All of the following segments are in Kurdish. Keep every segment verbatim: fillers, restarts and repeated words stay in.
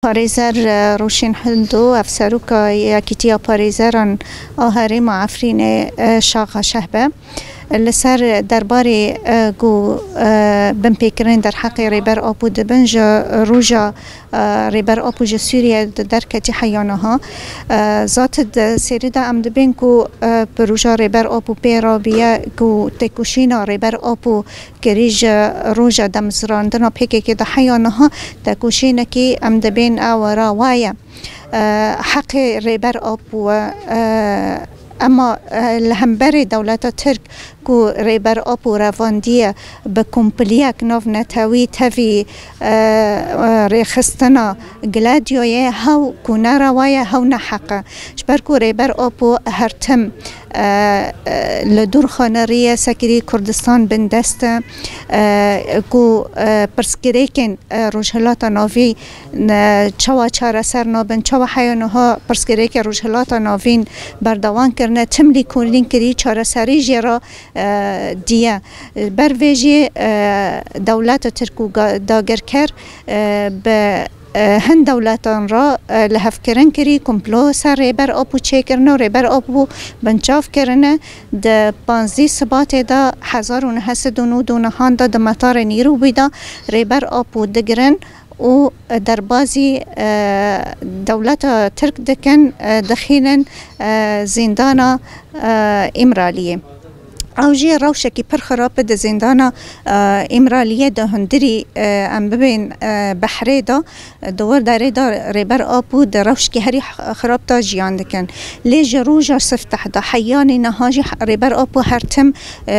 Parêzer, e, Rûşîn Hildo, ev seroka Yekîtiya Parêzeran a Herêma Efrînê, e, Şaxa Şehbe, li ser derbarê, e, ku, e, binpêkirin derheqê Rêber Apo dibin ji roja, e, Rêber Apo ji Sûriye di derketî heya niha. E, zat di sêrî de em dibên ku, e, bi roja Rêber Apo pê rabiye ku têkoşîna Rêber Apo kirî ji roja demizrandina P K K de heya niha têkoşînekî em dibên ew rawa ye. E, heqê Rêber Apo e, e, ema, e, li hemberê dewleta Tirk ku Rêber Apo revandiye bi kompiliyek navnetewî tevî, e, e, rêxistina Gladioyê hew ku ne rewa ye, hew ne heq e. Ji ber ku Rêber Apo her tim, e, e, li dûr xanirî ye, sekirî Kurdistan bindest e, e, ku, e, pirsgirêkên, e, Rojhilata Navî, e, çawa çareser nabin, çawa heya niha pirsgirêkê Rojhilata Navîn berdewam kirine, tim lêkolîn kirî, çareserî jê re, e, diye. Ber vê jî, e, dewleta Tirk û ga-, dagirker, e, bi, e, hin dewletan re, e, lihevkirin kirî, komplo ser Rêber Apo çêkirine û Rêber Apo binçav kirine. Di panzdî Sibatê de hezar û neh sed û nod û nehan de di metarê Nîrobî de Rêber Apo digirin û derbazî, e, dewleta Tirk dikin, e, dixînin, e, zîndana, e, Îmraliyê. Ew jî rewşekî pir xirab e di zîndana, e, Îmraliyê di hundirî, e, em bibên, e, behrê de, di wir derê de Rêber Apo di rewşekî herî xirab de jiyan dikin. Lê ji roja sifteh de heyanî niha jî Rêber Apo her tim, e,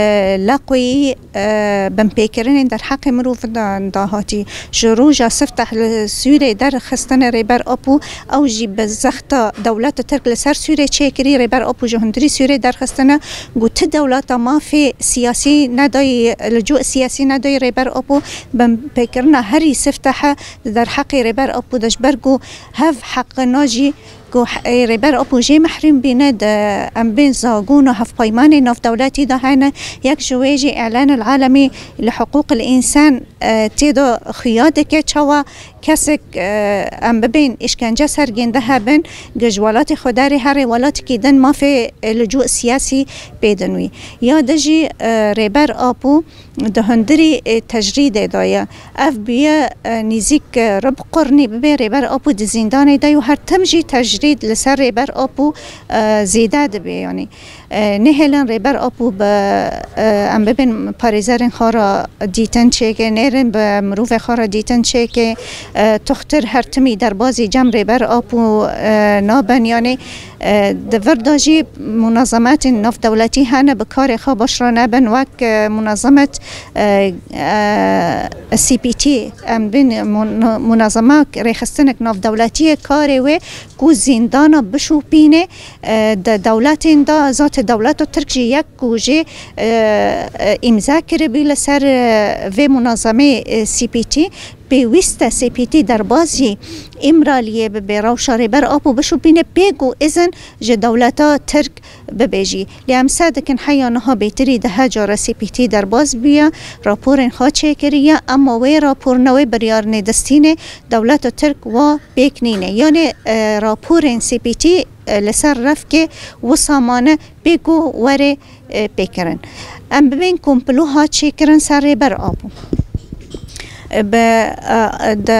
leqwî, e, binpêkirinên derheqê mirovan dahatî. Ji roja sifteh li Sûrê derxistine Rêber Apo, ew jî bi zexta dewleta Tirk li ser Sûrê çêkirî, Rêber Apo ji hundirî Sûrê derxistine, got, tu dewleta mafê siyasî nedayî, li cû siyasî nedayî Rêber Apo, binpêkirina herî sifteh e di derheqê Rêber Apo de, ji ber ku hev heqina jî ku he-, ê Rêber Apo jê mehrûm bîne, de em bên zagon û hevpeymanê navdewletî de hene, yek ji wê jî Îlan el Alemî li Hiqûq el Însan, e, tê de xuya dike, çawa kesek, e, em bibên îşkence ser gênde hebin, gi ji welatê xwe derê herê welatekî din mafê, e, li cû siyasî pê din wî. Ya de jî, e, Rêber Apo di hundirî, e, tecrîdê de ye. Ev bûye, e, nîzîk, e, rib qurnî bibe Rêber Apo di zîndanê de û her tim jî tecrîd li ser Rêber Apo, e, zêde dibe. Yanî, e, nehêlin Rêber Apo bi, e, em bibên parêzerên xwe re dîtin çêke, nêrin bi mirovê xwe re dîtin çêke, e, toxtir her timî derbazî cem Rêber Apo, e, nabin. Yanî, E, di vir de jî munazemetên navdewletî hene bi karê xwe baş re nebin, wek, e, munazemet, e, e, C P T, em bin mun-, munazeme rêxistinek navdewletî ye, karê wê ku zîndana bişopîne, e, di dewletên de, zatê dewleta Tirk jî yek ku jê, e, e, îmza kiribî li ser, e, vê munazemê, e, C P T, pêwîst e C P T derbazî Îmraliyê bibe, rewşa Rêber Apo bişopîne, pê ku izin ji dewleta Tirk bibe jî. Lê em seh dikin heya niha bêtirî dehe cara C P T derbaz bûye, raporên xwe çêkiriye, ema wê rapor ne wê biryarnê distînê dewleta Tirk wa pêk nîne. Yanê, e, raporên C P T, e, li ser refkê wisa mane pê ku were, e, pêkirin. Em bibên komplo hat çêkirin ser Rêber Apo. E, bi, e, de,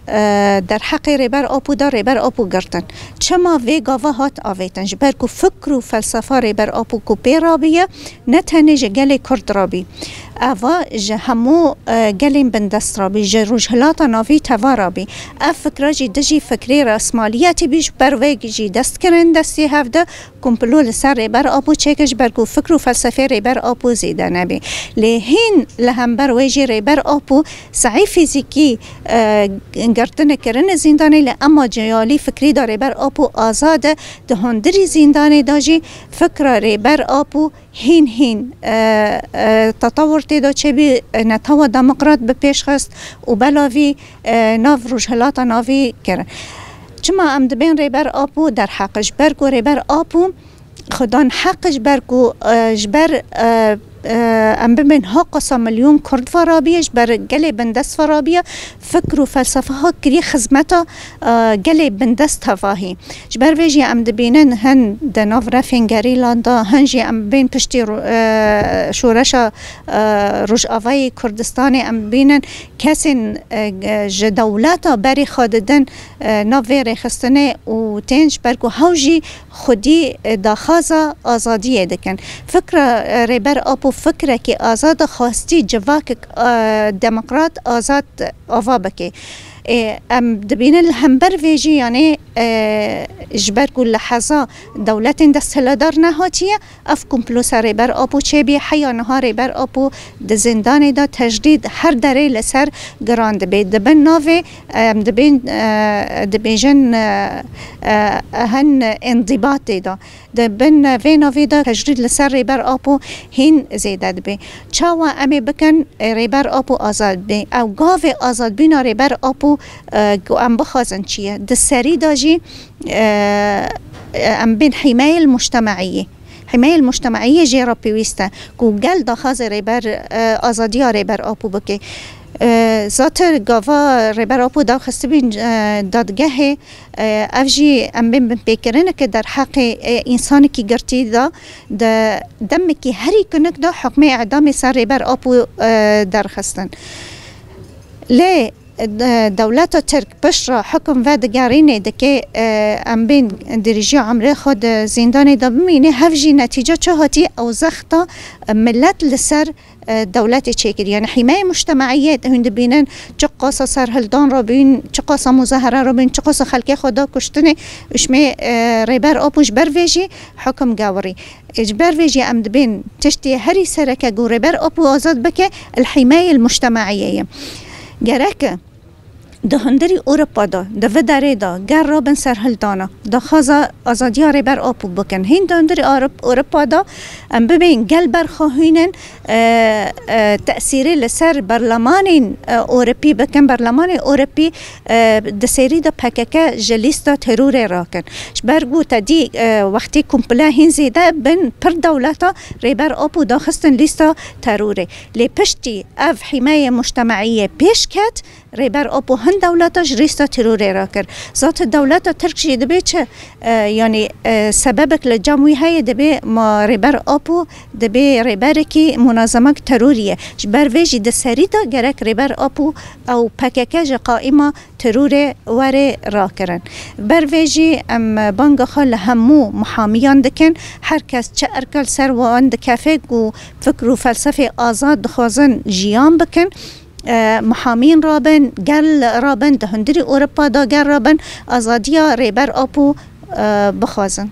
e, derheqê Rêber Apo de Rêber Apo girtin. Çima vê gava hat avêtin? Ji ber ku fikr û felsefa Rêber Apo ku pê rabîye, ne tenê ji gelê Kurd rabî. Eva ji hemû, e, gelên bindest rabî, ji Rojhilata Navî teva rabî. Ev fikra jî dijî fikrê rasmaliyetê bî, ji ber vê jî dest kirin destê hev de, komplo li ser Rêber Apo çêke, ji ber ku fikr û felsefê Rêber Apo zêde nebê. Lê hîn li hember wê jî Rêber Apo sehî fîzîkî, e, girtine kirine zîndanê, lê ema ceyalî fikrî de Rêber Apo azad e, di hundirî zîndanê de jî fikra Rêber Apo hîn hîn, e, e, tetewur tê de çêbî, e, netewa demokrat bi pêş xist û belavî, e, nav Rojhilata Navî kir. Çima em dibên Rêber Apo derheq? Ji ber ku Rêber Apo xudan heq, ji ber ku, e, ji ber, e, Em bibin ha qasa milyon Kurd ve rabiye, ji ber gelê bindest ve rabiye, fikr û felsefe ha kiriye xizmeta, e, gelê bindest tevahî. Ji ber vê jî em dibînin hin di nav refên gerîlan de, hin jî em bibên piştî ro-, e, şoreşa, e, Rojavayê Kurdistanê em bibînin kesên, e, ji dewleta berê xwe didin, e, nav vê rêxistinê û tên ji ber ku hew jî xwedî, e, daxwaza azadiyê dikin. Fikra, e, Rêber Apo fikrekî azad e, xwestî civakek, e, demokrat azad ava bike. E, em dibînin li hember vê jî, yanî, e, ji ber ku li heza dewletên desthiladar nehatiye, ev komplo ser Rêber Apo çêbî, heya niha Rêber Apo di zindanê de tecrîd her derê li ser giran dibe. Di bin navê, em dibên, e, dibêjin, e, e, hin îndibatê de. Di bin vê navê de tecrîd li ser Rêber Apo hîn zêde dibe. Çawa em ê bikin, e, Rêber Apo azad bibe? Ew gavê azadbûna Rêber Apo, e, ku em bixwazin çi ye? Di serî de jî, e, em bên hîmayeyê mujtemeîyê. Hîmayeyê mujtemeîyê jê re pêwîst e ku gel daxwazê Rêber, e, azadiya Rêber Apo bike. E, zatir gava Rêber Apo daxistibîn, e, dadgehê, e, ev jî em bên binpêkirineke derheqê, e, însanekî girtî de, di demekî herî kinik de hukmê îdamê ser Rêber Apo, e, derxistin. Lê, e, dewleta Tirk pişt re hukum vedigerînê dike, e, em bên dirêjiya emrê xwe di zîndanê de bimîne, hev jî netîca çi hatiye, ew zexta, e, milet li ser, e, dewletê çêkiriye. Yanî hîmayeyê mujtemeîyê hûn dibînin, çiqasa serhildan rabîn, çiqasa muzahara rabîn, çiqasa xelkê xwe da kuştinê, û ji me, e, Rêber Apo ji ber vê jî hukum gewirî. E, ji ber vê jî em dibên tiştê herî sereke ku Rêber Apo azad bike, li hîmayeyê mujtemeîyê ye. Gerek e di hundirî Ewropa de, di vê derê de ger rabin serhildana, daxwaza azadiya Rêber Apo bikin. Hîn di hundirî Ewrop-, Ewropa de em bibên gel berxwehînin, e, e, tesîrê li ser berlemanên, e, Ewropî bikin, berlemanê Ewropî, e, di serî de P K K ji lîsta terorê rakin. Ji ber ku te dî, e, wextê komplo hîn zêde bin pir dewleta Rêber Apo daxistin lîsta terorê. Lê piştî ev hîmayeyê mujtemeîyê pêş ket, Rêber Apo hin dewleta ji lîsta terorê rakir. Zaten dewleta Tirk jî dibê çi? E, yanî, e, sebebek li cem wî heye, dibê ma Rêber Apo dibê rêberekî munazemek terorî ye. Ji ber vê jî di serî de gerek Rêber Apo ew P K K ji qaîma terorê were rakirin. Ber vê jî em banga xwe li hemû muhamiyan dikin. Her kes çi erka li ser wan dikefe ku fikr û felsefê azad dixwazin jiyan bikin, e, muhamîn rabin, gel rabin, di hundirî Ewropa de gel rabin, azadiya Rêber Apo, e, bixwazin.